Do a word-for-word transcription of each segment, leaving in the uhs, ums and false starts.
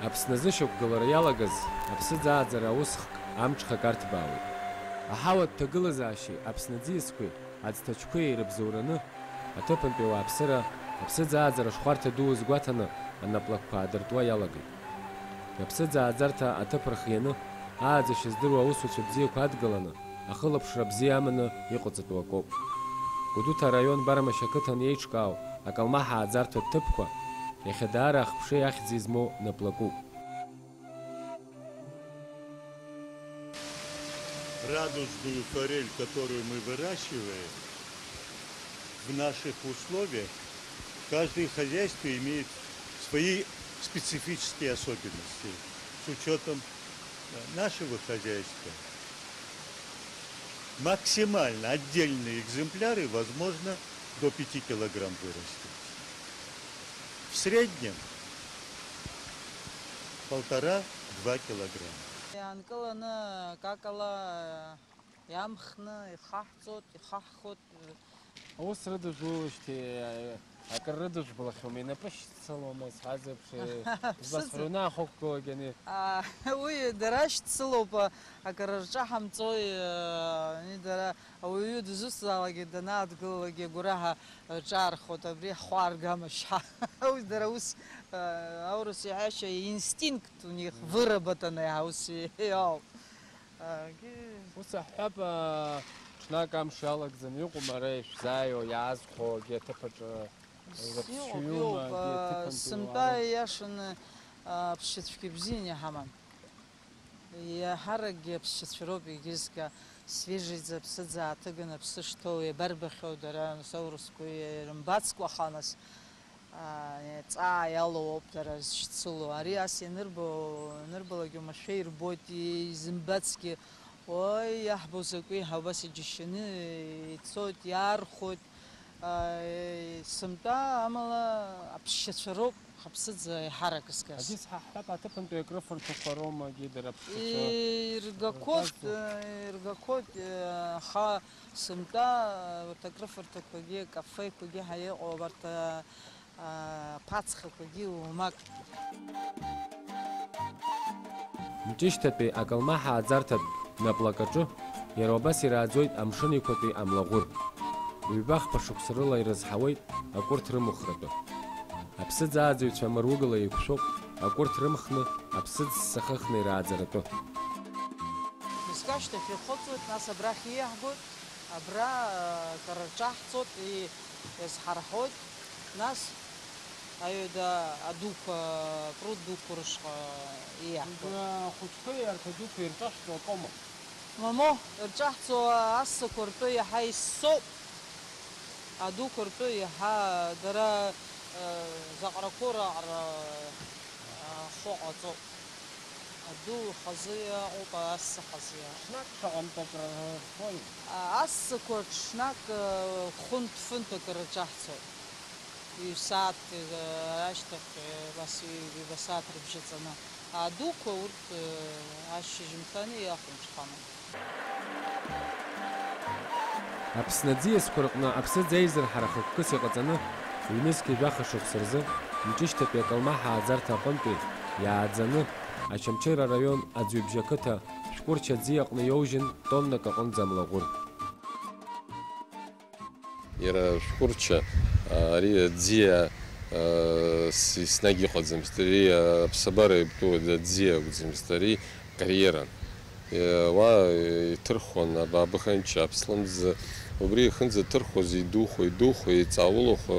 Аԥсны азышьақәгылара иалагаз аԥсыӡ ааӡара усхк амҽхак арҭбаауеит. Аҳауатә ҭагылазаашьеи Аԥсны аӡиасқәеи аӡҭачқәеи ирыбзоураны, аҭыԥантәи ауааԥсыра аԥсыӡ ааӡара шхәарҭа ду азгәаҭаны анаплакқәа аадыртуа иалагеит. Аԥсыӡ ааӡарҭа аҭыԥ рхианы, ааӡашьа здыруа аусуцәа бзиақәа адгаланы, ахылаԥшра бзиа аманы иҟаҵатәу акоуп. Гәдоуҭа араион Барамашь ақыҭан иеиҿкаау акалмаҳа ааӡарҭа ҭыԥқәа иахьа даара ахԥшеи ахьӡи змоу наплакуп. Радужную форель, которую мы выращиваем, в наших условиях каждое хозяйство имеет свои специфические особенности с учётом, э, нашего хозяйства. Максимально отдельные экземпляры возможно до пяти килограмм вырастить. В среднем полтора-два килограмма. Иаанкыланы акакала иамхны ихаҳҵоит, ихаҳхуеит. Аус рыдыжәулашьҭеи, акыр рыдыжәбалахьоума, инапы шьцылома, исҳәаз еиԥш, ибасҳәараны ахықәгылагьы ани. Аа, уи дара шьцылоуп, акыр рҿаҳамҵои, ани дара ауаҩы дызусҭазаалакгьы данаадгылалакгьы агәараҳәа рҿаархоит, абри ҳхәы ааргама шьа. Уи дара ус, аурыс иҳәашьа инстинкт у них, мгм, выработанный ус иоуп. Егьи. Ус аҳҳәап, ҽнак амш иалагӡаны иҟоума ара ишәзааиуа, иаазхәо егьи аҭыԥаҿы? Иҟоуп, рыԥсшьаҩума, иҟоуп, егьи аҭыԥантәи сынтәа уаала? Ииашаны, аԥсшьацәгьа бзианы иҳаман. Иаҳаракгьы аԥсшьацәа роуп, егьызгьы свежиӡа, аԥсыӡ ааҭыганы аԥсы шҭоу иабарбахьоу дара, нас аурысқәа ирымбацкәа аха, нас, аа, ҵаа иалоу ауп дара зшьцылоу. Ари ас ианырбо, ианырбалак оумашәа ирбоит, изымбацгьы, ои, иаҳбо закәи ҳәа убас иџьашьаны ицоит, иаархәоит. Сынтәа амала аԥсшьацәа роуп ҳаԥсыӡ еиҳарак згаз. Аӡиас ҳаҳҳәап, аҭыԥантәи акрыфарҭақәа роума, егьи дара аԥсшьацәа? Иргақәоит, иргазу? Иргақәоит, аха сынтәа урҭ акрыфарҭақәагьы, акафеқәагьы ҳәа иҟоу абарҭ, а, аԥацхақәагьы уамак. Мҷышьҭатәи акалмаҳа ааӡарҭатә наплакаҿы иара убас ирааӡоит амшын еиқәатәи амлаӷәыр. Ҩба-хԥа шықәса рыла ирызҳауеит акәырҭ рымыхратәы. Аԥсыӡ ааӡаҩцәа амыругыла еиқәшәоуп акәырҭ рымхны аԥсыӡ ссахыхны ирааӡаратәы. Мызкы ашьҭахь ихыҵуеит, нас абрахь ииаҳгоит, абра, а, акыр рҿаҳҵоит, и-, иазҳарҳәоит, нас аҩада адуқәа, апруд дуқәа рышҟа ииаҳгоит. Ахәыҷқәеи арҭ адуқәеи ирҿашәҵо акоума? Мамоу, ирҿаҳҵо ассақәа ртәы иаҳа иссоуп. Адуқәа ртәы иаҳа дара, э, заҟарақәоу раҟара, э, ахәы ҟаҵоуп. Аду хазы иаҟоуп, асы хазы иаҟоуп. Ҽнак шаҟантә акры рфои? А, асақәа ҽнак, э, хәынтә-фынтә акы рҿаҳҵоит. Ҩ-сааҭк, э, ашьҭахь, э, убас ҩ-, ҩба сааҭ рыбжьаҵаны. Адуқәа урҭ, э, ашьжьымҭани иахәымҽханы. Аԥсны аӡиасқәа рҟны аԥсыӡ еизырҳара хықәкыс иҟаҵаны, ҩнызқьи жәаха шықәса рзы Мҷышьҭатәи акалмаҳа ааӡарҭа аҟынтәи иааӡаны, Очамчыра араион Аӡҩыбжьа ақыҭа Шәкәырча аӡиа аҟны иоужьын тоннак аҟынӡа амлаӷәыр. Иара Шәкәырча, ари аӡиа, а, с-, еснагь иҟаӡамызт, ари, а, аԥсабара иапту аӡиа акәӡамызт, ари карьеран. Е, уа иҭырхуан Абабыханча аԥслымӡ, убри ихынӡаҭырхуаз идухо, идухо, иҵаулахо,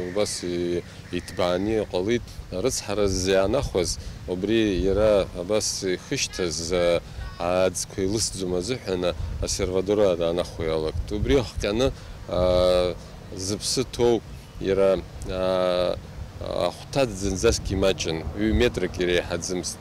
убас и-, иҭбааны иҟалеит. Арыцҳара ззы иаанахәаз, убри иара абас ихышьҭаз, а, аӡқәа илысӡом азыҳәан, асервадора даанахәо иалагт. Убри иахҟьаны, а, зыԥсы ҭоу иара, а, ахәҭа зынӡаск имаҷын, ҩ метрак иреиҳаӡымызт.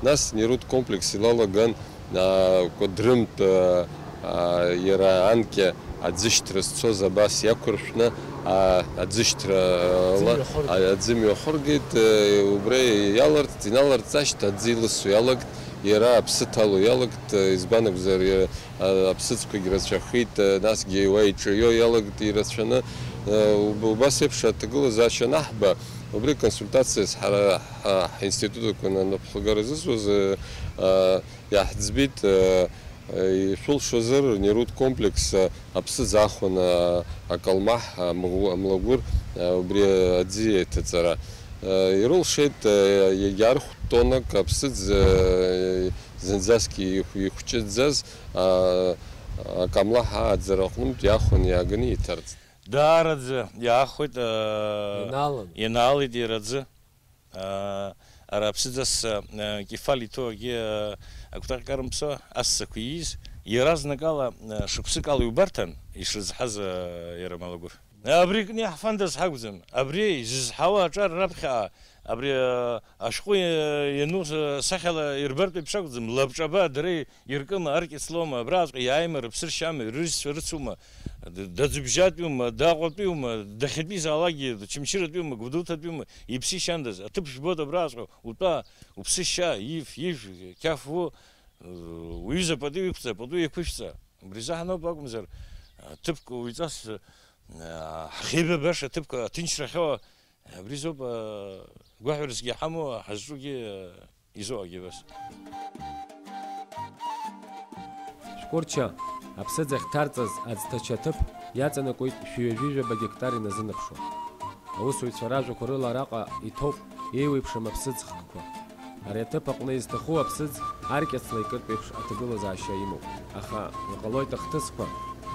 Нас Нерут комплекс илалаган, а, кәыдрымтә, а, а, иара анкьа аӡышьҭра зцоз абас иақәыршәны, а, аӡышьҭра, а, ла-, аӡы мҩахыргеит, а, аӡы мҩахыргеит, а, убра иаларҵт, иналарҵт ашьҭа аӡы илысуа иалагт, иара аԥсы ҭало иалагт, а, избан акәзар, иара, а, аԥсыӡқәагь рацәахеит, а, насгьы уа иҿаио иалагт ирацәаны, а, уб-, убас еиԥш аҭагылазаашьа анаҳба, Убри консультациас ҳара ҳа-, ҳинститут аҟны анапхгара зысуаз, э, э, иаҳӡбеит, э, э, ишәылшозар, Нерут комплекс, э, аԥсыӡ ахәын, э, акалмаҳ, амгу-, амлагәыр, э, убри аӡы еиҭаҵара. Э, ирылшеит, э, егьа архә тоннак аԥсыӡ, э, зынӡаск ихә-, ихәҷыӡӡаз, а, акамлаҳ ааӡара аҟнытә иахәаны иааганы иҭарҵт. Даараӡа иаахәеит, аа, Ианаалан. Ианаалеит иара аӡы. Аа, ара аԥсыӡ ас, аа, кефал иҭоу агьи, аа, акәтаӷь карымԥсо ассақәа ииз, иаразнакала, аа, шықәсык ала иубарҭан ишрызҳаз, аа, иара амалагәыр. Абри кны иаҳфандаз ҳакәӡам. Абри изызҳауа аҿар раԥхьаҟа, абри, аа, ашәҟәы, аа, иану, аа, сахьала ирбартә еиԥш акәӡам, лабҿаба дара иркыма, аркьыслома, абраҵәҟьа иааима, рыԥсы ршьама, рыҩызцәа рыцума, д-, даӡыбжьатәиума, даҟәатәиума, дахьатәизаалакгьы, дчымчыратәиума, гәдоуҭатәиума, иԥсы ишьандаз, аҭыԥ жәбоит абраҵәҟьа, утәа, уԥсы шьа, иф, ижә, қьаф у, уҩыза пату иқәҵа, пату еиқәышәҵа. Убри азыҳәан ауп акәымзар, аҭыԥқәа уаҩҵас, а, ҳхеибабаша аҭыԥқәа аҭынчрахьоу, абри азоуп, а, гәаҳәарасгьы иҳамоу, ҳазҿугьы, а, изоуагьы абас. Шәкәырча аԥсыӡ ахьҭарҵаз аӡҭача аҭыԥ иаҵанакуеит шәи ҩажәи жәаба гектар иназынаԥшуа. Аусуҩцәа ражәақәа рыла араҟа иҭоуп еиуеиԥшым аԥсыӡ хкқәа. Ари аҭыԥ аҟны изҭаху аԥсыӡ аркьацла икыртә еиԥш аҭагылазаашьа имоуп, аха иҟалоит ахҭысқәа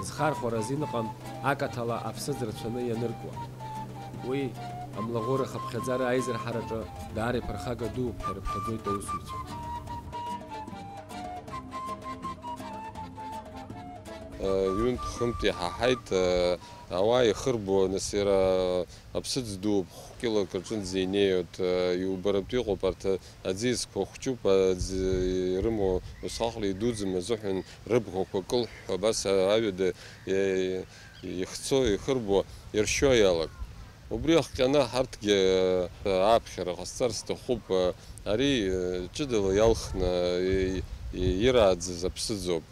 зхархәара азин ыҟам акаҭала аԥсыӡ рацәаны ианыркуа. Уи амлагәыр ахыԥхьаӡара аизырҳараҿы даара иԥырхага дууп ҳәа ирыԥхьаӡоит аусуҩцәа. Ҩынтә-хынтә иҳаҳаит, ауаа ихырбо, нас иара аԥсыӡ дууп, хә-кьылак аҿынӡа инеиуеит, иубаратәы иҟоуп, арҭ аӡиасқәа хәҷуп, аӡы ирымоу усҟаҟла идуӡӡам азыҳәан рыбӷақәа кылҳәҳәо абас аҩада ихцо, ихырбо, иршьо иалак. Убри ахҟьаны ҳарҭгьы ааԥхьара ҟасҵар сҭахуп. Ари ҷыдала иалхны ирааӡаз аԥсыӡоуп.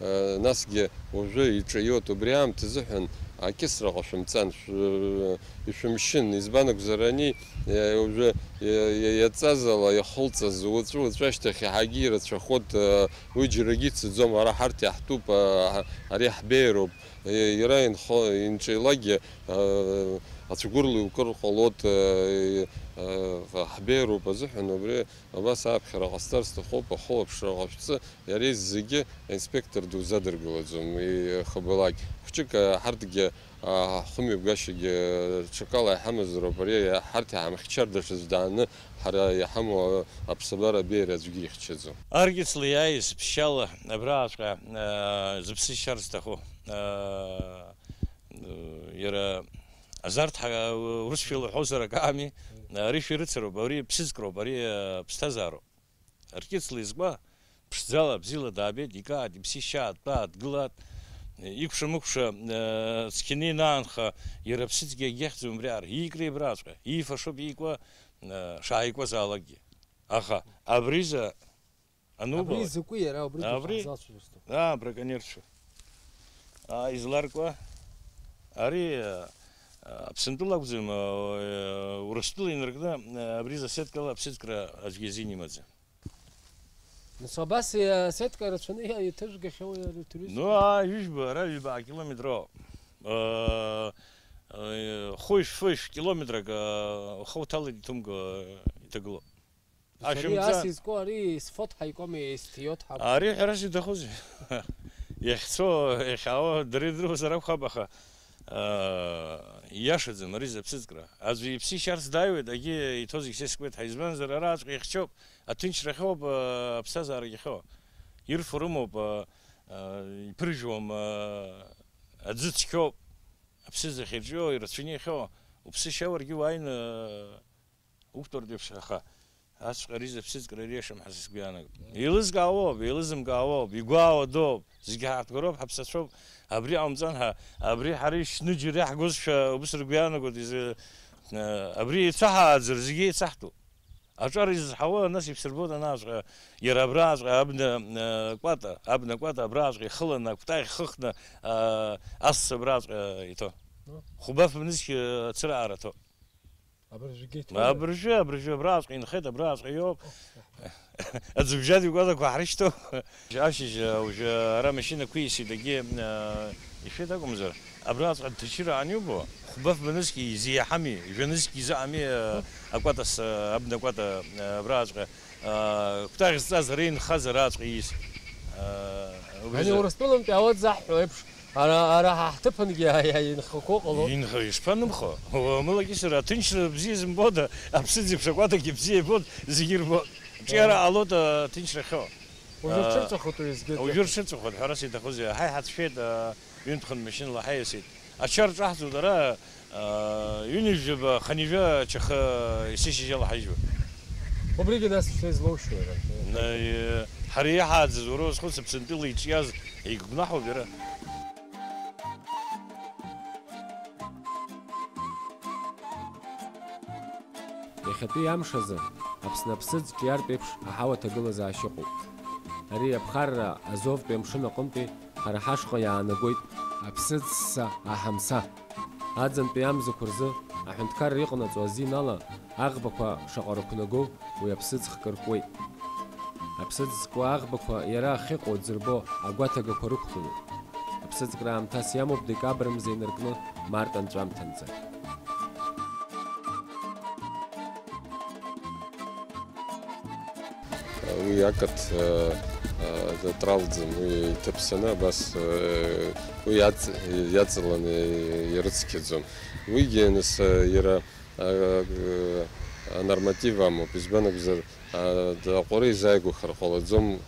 Насгьы уажәы иҿиоит. Убри аамҭазыҳәан акьысраҟа шәымцан, шә-, ишәымшьын. Избан акәзар, ани, уажәы иаҵазала иахылҵыз, уаҵәы-уаҵәы ашьҭахь иаҳагьы ирацәахоит. Уи џьарагьы ицаӡом, ара ҳарҭ иаҳтәуп, ари ҳбеиароуп. Иара инхо, инҿеилагьы, ацәгәырла иукыр ҟалоит, ҳбеиароуп азыҳәан убри абас аԥхьара ҟасҵар сҭахуп, ахылаԥшра ҟашәҵы, иара зегьы аинспектор дузадыргылаӡом, ихабалак. Хәҷык, ҳарҭгьы, ҳхымҩаԥгашьагьы ҽакала иҳамазароуп, ари ҳарҭ иҳамхьчар даҽаӡә дааны, ҳара иҳамоу аԥсабара абеиара аӡәгьы ихьчаӡом. Аркьыслеи иааиз ԥшьшьала абраҟаҵәҟьа, аа, зыԥсы шьар зҭаху, аа, иара азарҭ ҳа-, урысшәа илҳәозар акы ами, ари шәирыцароуп, ари ԥсыӡкроуп, ари, аа, ԥсҭазаароуп. Аркьыслеи изкуа ԥшӡала, бзиала даабеит, икаат, иԥсы ишьаат, дтәаат, дгылаат, икәша-мыкәша, э, цқьаны ианаанха, иара аԥсыӡгьы агьахьӡом убриаҟара, иикреи абраҵәҟьа, иифашоуп иикуа, э, шааикуазаалакгьы. Аха абриза анубалак, абри изакәи иара, убригьы абри, ҳазалшозар сҭахуп. Аа, браконьерцәа. Аа, изларкуа, ари, э, Аԥсынтәыла акәӡам, э, Урыстәыла инаркны, э, абриза асеткала аԥсыӡкра аӡәгьы азин имаӡам. Нас абас, э, асетка рацәаны иа-, иҭыжәгахьоу ари атурист? Ну, аа, ҩыжәба, ара ҩба акилометроуп. Э, э, хәышә, фышә километрак, э, ухы уҭалеит иҭымго, э, иҭагылоуп. Ари ашәымҵа ас изку, ари ес-фоҭ ҳаикуами, ес-ҭиоҭ ҳакәу? Ари ҳәарас иҭахузеи? Иахьцо, иахьаауа дара ирдыруазар акәхап, аха, э, ииашаӡам ари заԥсыӡкра. Аӡәы иԥсы ишьарц дааиуеит, агьи иҭоу зегь сескуеит ҳәа, избанзар, араҵәҟьа ихьчоуп. Аҭынчрахьоуп, аԥсҭазаарагьы ахьоу. Ирфо рымоуп, иԥыржәуам, аӡы цқьоуп, аԥсыӡ ахьырҿио, ирацәаны иахьоу, уԥсы шьа уаргьы уааины уқәтәартә еиԥш, аха асҵәҟьа ари заԥсыӡкра ириашам ҳәа са сгәы иаанагом. Еилызкаауоуп, еилызымкаауоуп, игәаауадоуп, зегьы ҳаартқәа роуп, ҳаԥсацәоуп, абри ҟаумҵан ҳәа, абри ҳара ишьны џьара иаҳгозшәа убыс ргәы иаанагоит, изы, абри еицәаҳааӡар, зегьы еицаҳтәуп. Аҿар изызҳауа, нас ишәсырбоит анаҟаҵәҟьа, иара абраҟаҵәҟьа абна, э, кәата, абна кәата абраҟаҵәҟьа ихыланы, акәтаӷь хыхны, э, асас абраҟаҵәҟьа иҭо. Ну. Хәба-фба нызқь, э, ацыраара ҭо. Абыржәгьы иҭоума? Абыржәы, абыржәы, абраҟаҵәҟьа инхеит, абраҟаҵәҟьа иоуп. Аӡыбжьатә игәалақәа ҳрышьҭоуп. Ашьыжь, а, уже ара машьынақәа исит, егьи, а, ишәеит акәымзар, абраҟаҵәҟьа дҭачыраан иубо, хәба-фба нызқь изеиҳами, жәа нызқь изыҟами, а, акәатас, а, абна кәата, а, абраҟаҵәҟьа, а, кәтаӷь зҵаз ара инхаз араҟаҵәҟьа ииз. А, убри Ани за- Урыстәылантәи ауаӡаҳҳәо еиԥш, Ара, ара ҳа ҳҭыԥангьы аиа инхақәо ҟало. Инх-, ишԥанымхо? Уамылакьысыр, аҭынчра бзиа зымбода, аԥсыӡ еиԥш акәадагьы бзиа ибоит, зегьы ирбоит. Ҿиара Ага. ҟалоит, а, ҭынчрахьоу. Уажәы А, рҽырҵәахуеит уи зегьы. Уажәы рҽырҵәахуеит, ҳәарас иҭахузеи? Ҳаи ҳацәшәеит, а, ҩынтә-хынтә машьынала ҳаиасит. Ача рҿаҳҵоит ара, а, ҩынҩажәаба, хынҩажәа ачахы есышьыжьала ҳаижьуеит. Убригьы нас шьҭа излоушьуеи, рацәа? На, э, ҳара иаҳааӡаз, уара уазхәыц, Аԥсынтәыла иҿиаз еигәнаҳауп иара. Иахьатәи амш азы Аԥсны аԥсыӡ ҿиартә еиԥш аҳауа ҭагылазаашьа ыҟоуп. Ари аԥхарра Азовтәи амшын аҟынтәи ҳара ҳашҟа иаанагоит. Аԥсыӡ ssa аҳамса. Аӡынтәи амзақәа рзы аҳәынҭқарра иҟанаҵо азин ала аӷбақәа шаҟа рықәнагоу уи аԥсыӡ хкы ркуеит. Аԥсыӡ зкуа аӷбақәа иара ахьыҟоу дзырбо агәаҭагақәа рықәгылоуп. Аԥсыӡкра аамҭас иамоуп декабр мза инаркны март анҵәамҭанӡа. Уи ақырҭ, э, э, датралӡам, уи иҭаԥсаны абас, э, уи иаҵ-, иаҵаланы ирыцқьаӡом. Уигьы, нас, э, иара, э, э, анорматив амоуп, избан акәзар, э, аҟәара изааигәахар ҟалаӡом,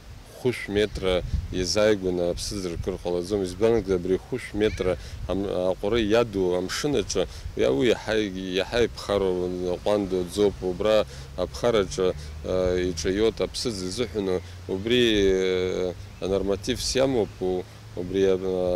хәышә метра иазааигәаны аԥсыӡ ркыр ҟалаӡом, избан акәзар, абри хәышә метра ам-, аҟәара иаду амшын аҿы, уи, уи иаҳа, иаҳа иԥхароу аҟәандоуп, убра аԥхараҿы, э, иҿиоит аԥсыӡ азыҳәан, убри, э, анормативс иамоуп, у-, убри, э,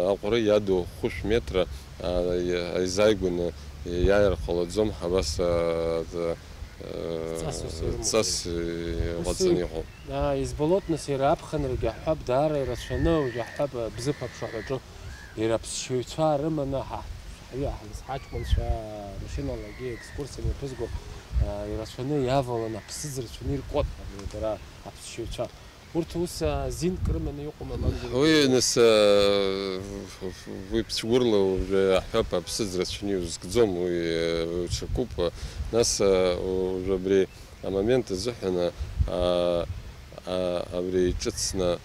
аҟәара иаду хәышә метра, а, иа-, изааигәаны иааир ҟалаӡом, абас, а, д-, э, Ҵас ус ирымоуп. Ҵас, э, Ус ҟаҵаны иҟоуп. А, избалоит, нас, иара аԥхынрагьы аҳәап, даара ирацәаны, уажә аҳәап, Бзыԥ аԥшаҳәаҿы иара аԥсшьаҩцәа рыманы ҳа, ҳаҩы ҳаныҳаҷкәынцәа машьыналагьы екскурсиа мҩаԥызго, а, ирацәаны иаваланы аԥсыӡ рацәаны иркуан, абри дара аԥсшьаҩцәа. Урҭ ус, а, зинк рыманы иҟоума, мамзаргьы? Уи, нас, а, уи ԥсгәырла уажәы аҳәап аԥсыӡ рацәаны иузкӡом, уи, а, ҽакуп. Нас, а, уажәы абри амомент азыҳәан, а, а, абри иҿыцны,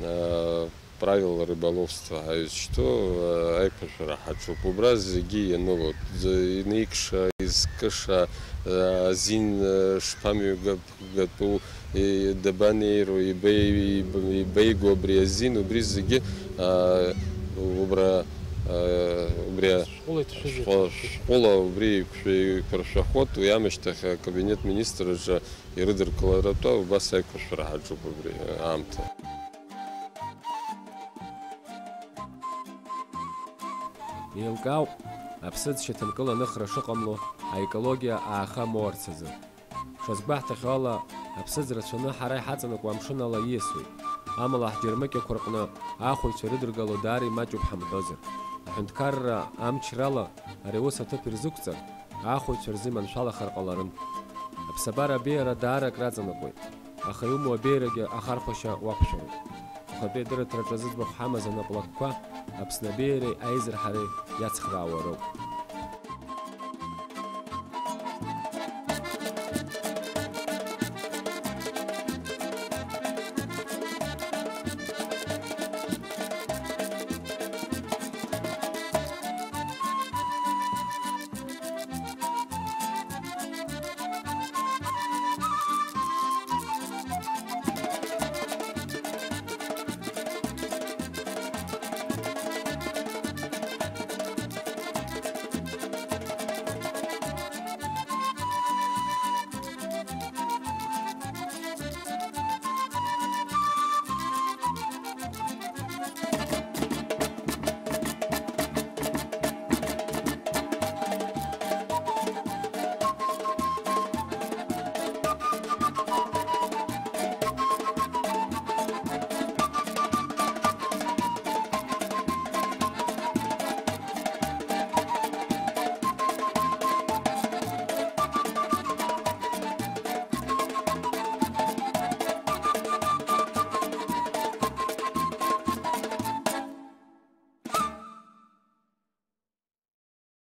а, правила рыболовства ҳәа изышьҭоу, а, аиқәыршәара ҳаҿуп. Убра зегьы ианылоит. Зы-, инеикша, изкыша, а, азин, а, шԥамҩагатәу, и-, дабанеироу, ибеи-, иб-, ибеигоу абри азин, убри зегьы, а, убра, а, убри а-, Шәҟәыла иҭашәызеи? Шәҟәы-, шәҟәыла убри еиқәшәа-, еиқәыршәахоит, уи амышьҭахь акабинет министр аҿы ирыдыркыларатәы убас аиқәыршәара ҳаҿуп убри аамҭа. Еилкаауп, аԥсыӡ шьаҭанкыла аныхра шыҟамло, аекологиа ааха амоурц азы. Шазгәаҳҭахьоу ала, аԥсыӡ рацәаны ҳара иҳаҵанакуа амшын ала ииасуеит. Амала ҳџьармыкьақәа рҟны ахәаҩцәа ирыдыргало даара имаҷуп ҳамҳәозар. Аҳәынҭқарра амчрала ари аус аҭыԥ ирзықәҵар, ахәаҩцәа рзы иманшәалахар ҟаларын. Аԥсабара абеиара даара акраҵанакуеит, аха иумоу абеиарагьы ахархәашьа уақәшәароуп. Ухатәы адырраҭараҿы зыӡбахә ҳамаз анаплакқәа Аԥсны абеиареи аизырҳареи иацхраауа роуп.